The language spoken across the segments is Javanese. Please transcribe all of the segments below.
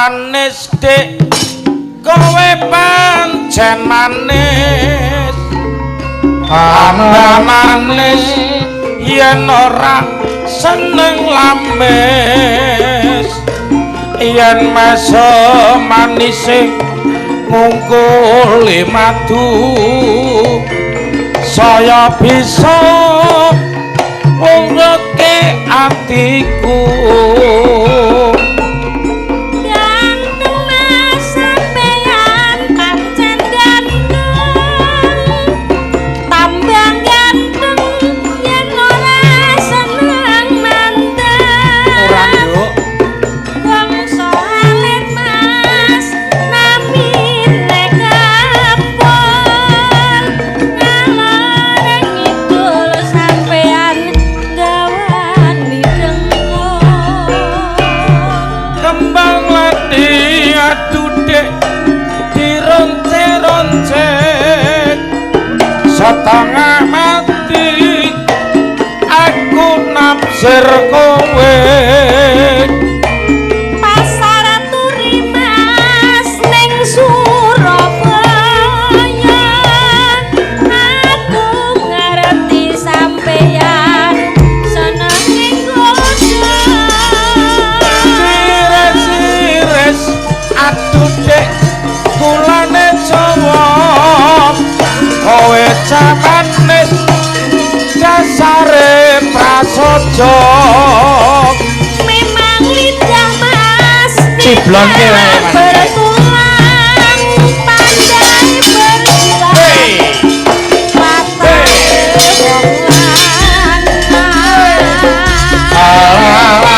Manis dik kowe pancen manis, tambah manis yen ora seneng lamis, yen masa manise ngungkuli madu saya bisa ngurutke atiku. Ganteng mas sampeyan pancen ganteng, tambah ganteng yen ora seneng manten. Ora nduk. Bangsa alit mas namine kepon, ngalor ngidul sampeyan gawani dengkul. Kembang lati aduh dek dironce-ronce setengah mati aku nafsir kowe. Pasar Turi mas ning Surabaya, aku ngerti sampeyan senenge nggodha. Sires-sires aduh dek kulane Jawa kowe camanis dasare prasaja. Memang lidah mas Ciblonke wae, Mas. Bertulang pandai bersilat. Hey. Watake wong lanang. Alale.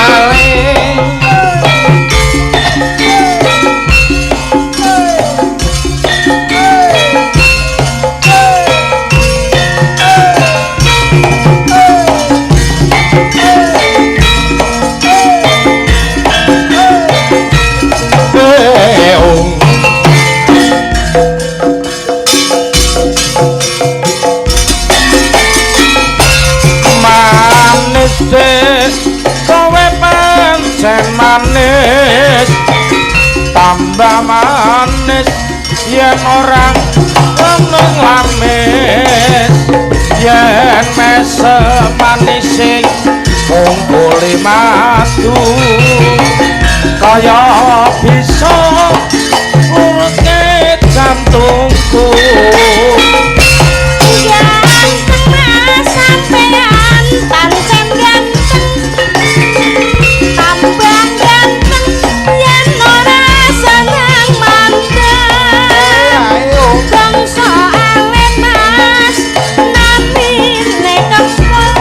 Manis dek kowe pancen manis, tambah manis yen ora seneng lamis, yen mese manise ngungkuli madu kaya bisa ngurutke jantungku. Ganteng mas sampeyan pancen ganteng, tambah ganteng yen ora seneng manten. Bangsa alit mas namine kepul,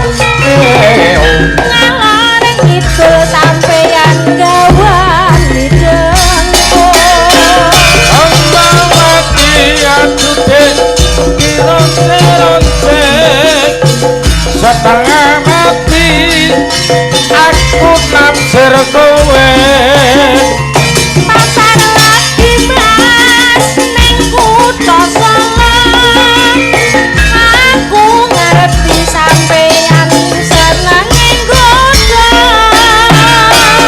ngalor ngidul sampeyan gawani dengkul. Kembang mati aduh dek dironce-ronce setengah mati aku nafsir kowe. Pasar lagi mas ning kutha Solo, aku ngerti sampeyan senenge nggodha.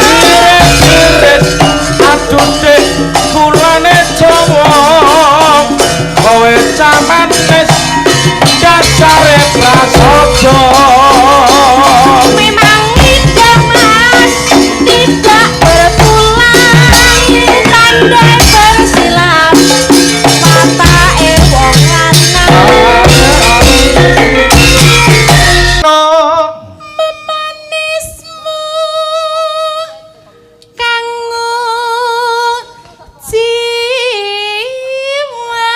Siris-siris aduh dek kulane Jawa kowe camanis dasare prasaja. Memang lidah mas tidak bertulang, pandai bersilat watake wong lanang. Memanismu kanggo jiwa.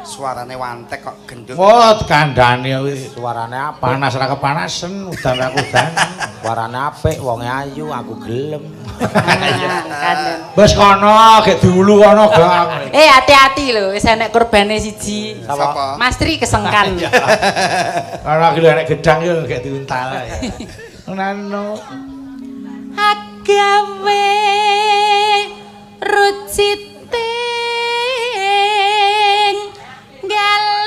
Suarane wantek kok gendut. Wah, kandhane kuwi Suarane apik, panas ra kepanasen, udan ra kudan. suarane apik, wonge ayu, aku gelem. Kandhan. Wis kono, gek diulu kono, Gang. Eh hati-hati lho, wis enek kurbane siji. Sapa? Mas Tri kesengkan. Kono iki lho enek gedang yo gek diuntal ae. Ngono. Agawe ruciting galih.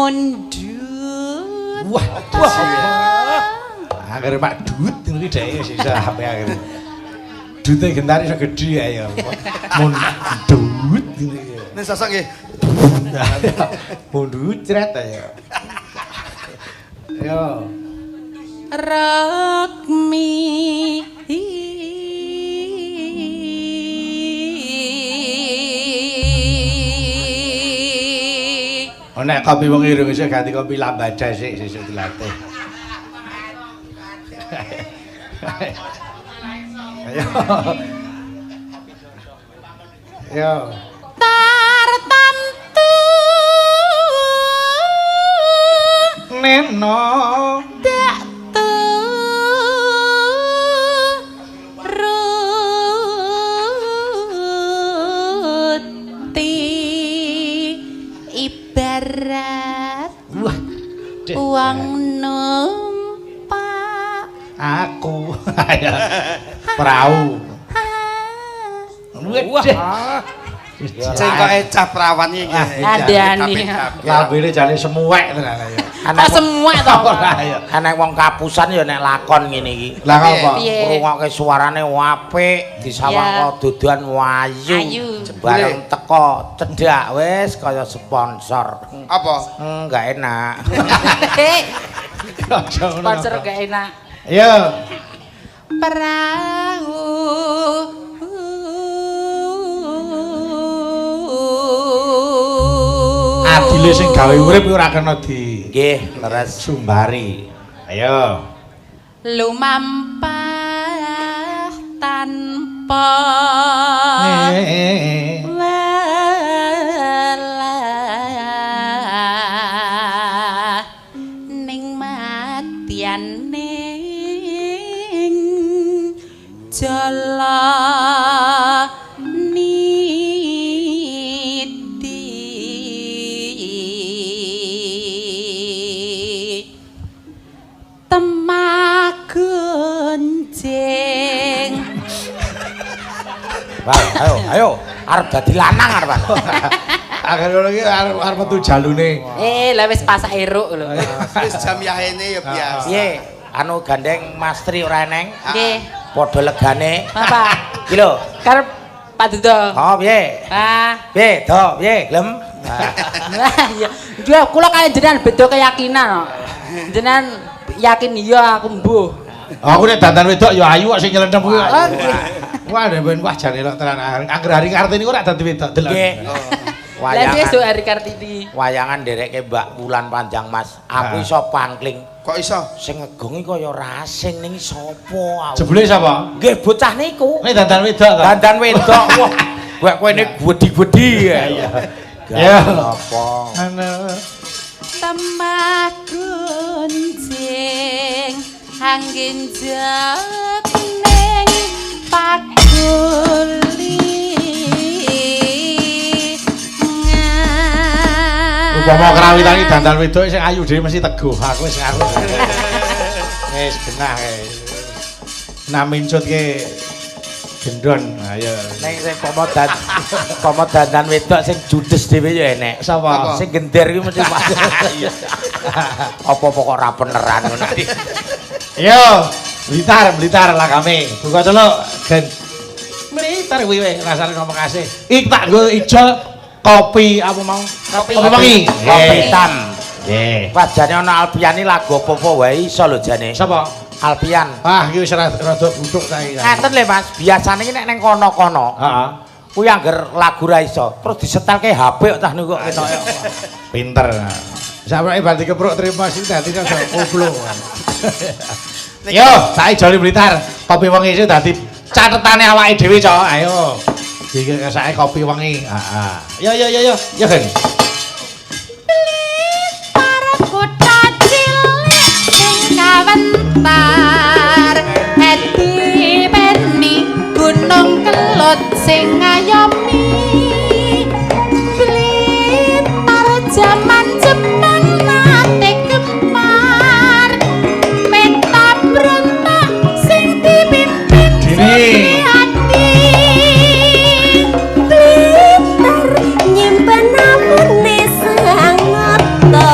Mundut. Wah, wah. Angger Pak Dut ngono iki dhek wis iso HP akhire. Dute Gentar iso gedhe ya. Mundut ngene iki. Ning sosok nggih. Mundut cret ya. Ayo. Rukmi. Oh nek kopi wong irung iso ganti kopi lambada sik sesuk dilatih. Ayo. Ayo. Tartamtu Neno dak turuti ibarat wah wong numpak aku perahu. Wah. Cengkoke cah prawan iki nggih. Kandhani. Lambene jane semuwek tenan ya. Kok semuwek to? Ora ya. Ana wong kapusan ya nek lakon ngene iki. Lah apa? Ngrungokke suarane apik, disawang dodoan ayu. Bareng teko cedhak wis kaya sponsor. Apa? Enggak enak. Sponsor gak enak. Ayo. Perahu. Adile sing gawe urip ora kena di nggih leres sumbari. Ayo. Lumampah tanpa welah ning madyaning jala temagunjing. Wah, ayo, ayo, arep dadi lanang arep. Akhir ngono iki arep metu jalune. Lah wis pasak eruk lho. Wis jam yahene ya biasa. Piye? Anu gandeng Mas Tri ora eneng? Nggih. Padha legane. Apa? Iki lho. Karep Pak Dudo. Oh, piye? Ah. Piye, Do? Piye, gelem? Lah iya. Dia kula kaya jenengan beda keyakinan kok. Jenengan yakin iya aku mbuh. Aku nek dandan wedok ya ayu kok sing nyelendem kuwi. Wah, ben wah jane lok tenan. Angger Hari Kartini ora dadi wedok delok. Nggih. Lah piye Hari Kartini? Wayangan nderekke Mbak Wulan Panjang Mas. Aku iso pangkling. Kok iso? Sing ngegongi kaya rasing ning sapa aku. Jebule sapa? Nggih bocah niku. Nek dandan wedok ta? Dandan wedok. Wah, kowe kene gedhi-gedhi ya. Ya. Apa? Temah gunjing angin jek ning paguli. Upama krawitan iki dandan wedok sing ayu dhewe mesti teguh. Aku wis aku. Wis genah kae. Nah mincut ke gendon. Ayo. Ning sing pomo dandan wedok sing judes dhewe ya enek. Sapa? Sing gender kuwi mesti iya. Apa pokok ora beneran ngono. Yo, Blitar lakame. Buka celuk gen. Blitar kuwi wis rasane ngomong kasih. Ik tak nggo ijol kopi apa mau? Kopi wengi. Kopi hitam. Nggih. Wah jane ana Alpiani lagu apa-apa wae iso lho jane. Sapa? Alpian. Ah iki wis rada buthuk saiki. Ngaten lho Mas, biasane iki nek ning kono-kono. Heeh. Kuwi angger lagu ra iso, terus disetelke HP kok cah niku kok ketoke. Pinter. Sampe bar dikepruk trimo sing dadi iso koplo. Yo, saiki joli Blitar. Kopi wengi iki dadi catetane awake dhewe, Cok. Ayo. Iki kesake kopi wengi. Heeh. Yo yo yo yo, yo gen. Blitar kutha cilik sing kawentar edi peni gunung kelut sing ngayomi. Blitar jaman Jepang nate gempar peta berontak sing dipimpin Dini. Ati. Blitar nyimpen amune sang nata.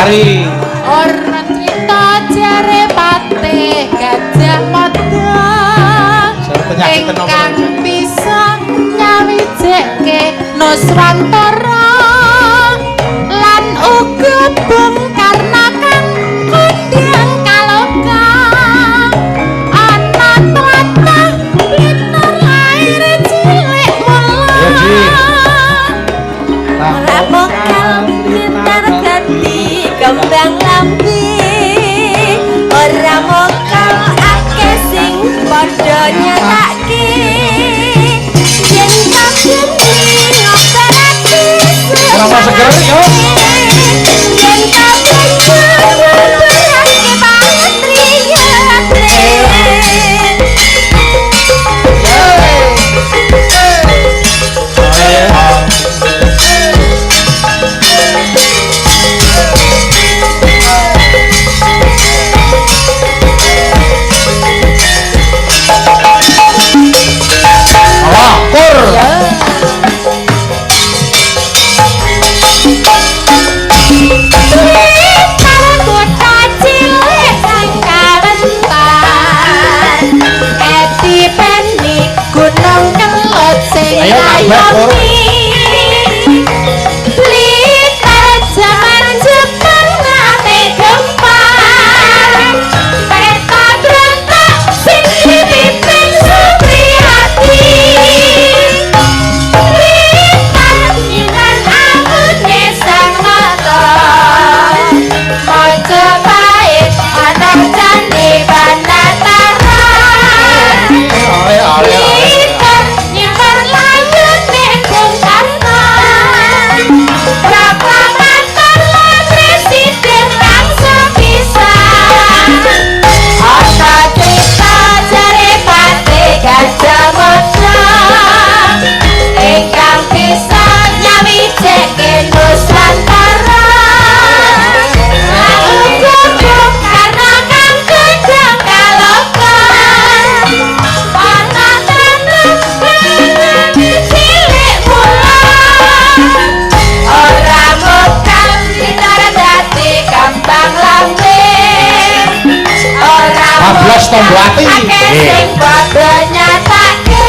Sari. Ora crita jare Patih Gajah Mada Penyakit ingkang bisa nyawijekke Nuswantara lan uga Bung Karna kang kondhang kaloka ana tlatah Blitar lair cilik mula. Ayo, Ji. Ora mokal Blitar ganti kembang lambi. Ora mokal akeh sing padha nyatake yen kabeh ngobarake. Kenapa seger yo? Yen kabeh ngobarake patriote. Alah, kur. Blitar kota cilik sing kawentar Eti Peni Gunung Kelut sing Ayo, tambah, Kur. ngayomi. Blitar jaman Jepang nate gempar peta berontak sing dipimpin Supriyati. Blitar ingan angune sang mata Majapahit ana candi Banataran. Ale ale ale. Blitar nyimpen layune Bung Karno. Proklamator lan presiden kang sepisan. Ana crita jare Patih Gajah Mada ingkang bisa nyawijeke Nuswantara. Lan uga Bung Karno kang kondhang kaloka. Ana tanah cilik mula. Ora mokal Blitar dadi kembang lambe. Ora Bablas tombo ati. akeh sing padha nyatake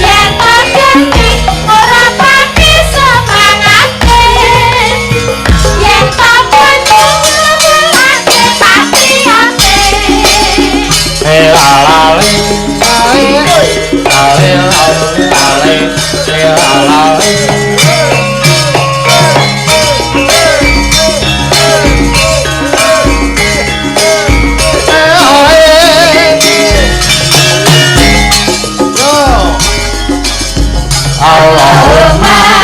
yen to genti ora pati semangate. Yen to banyu ngulake patriote. Eh la la le. Ale ale ale le la la le. Allahumma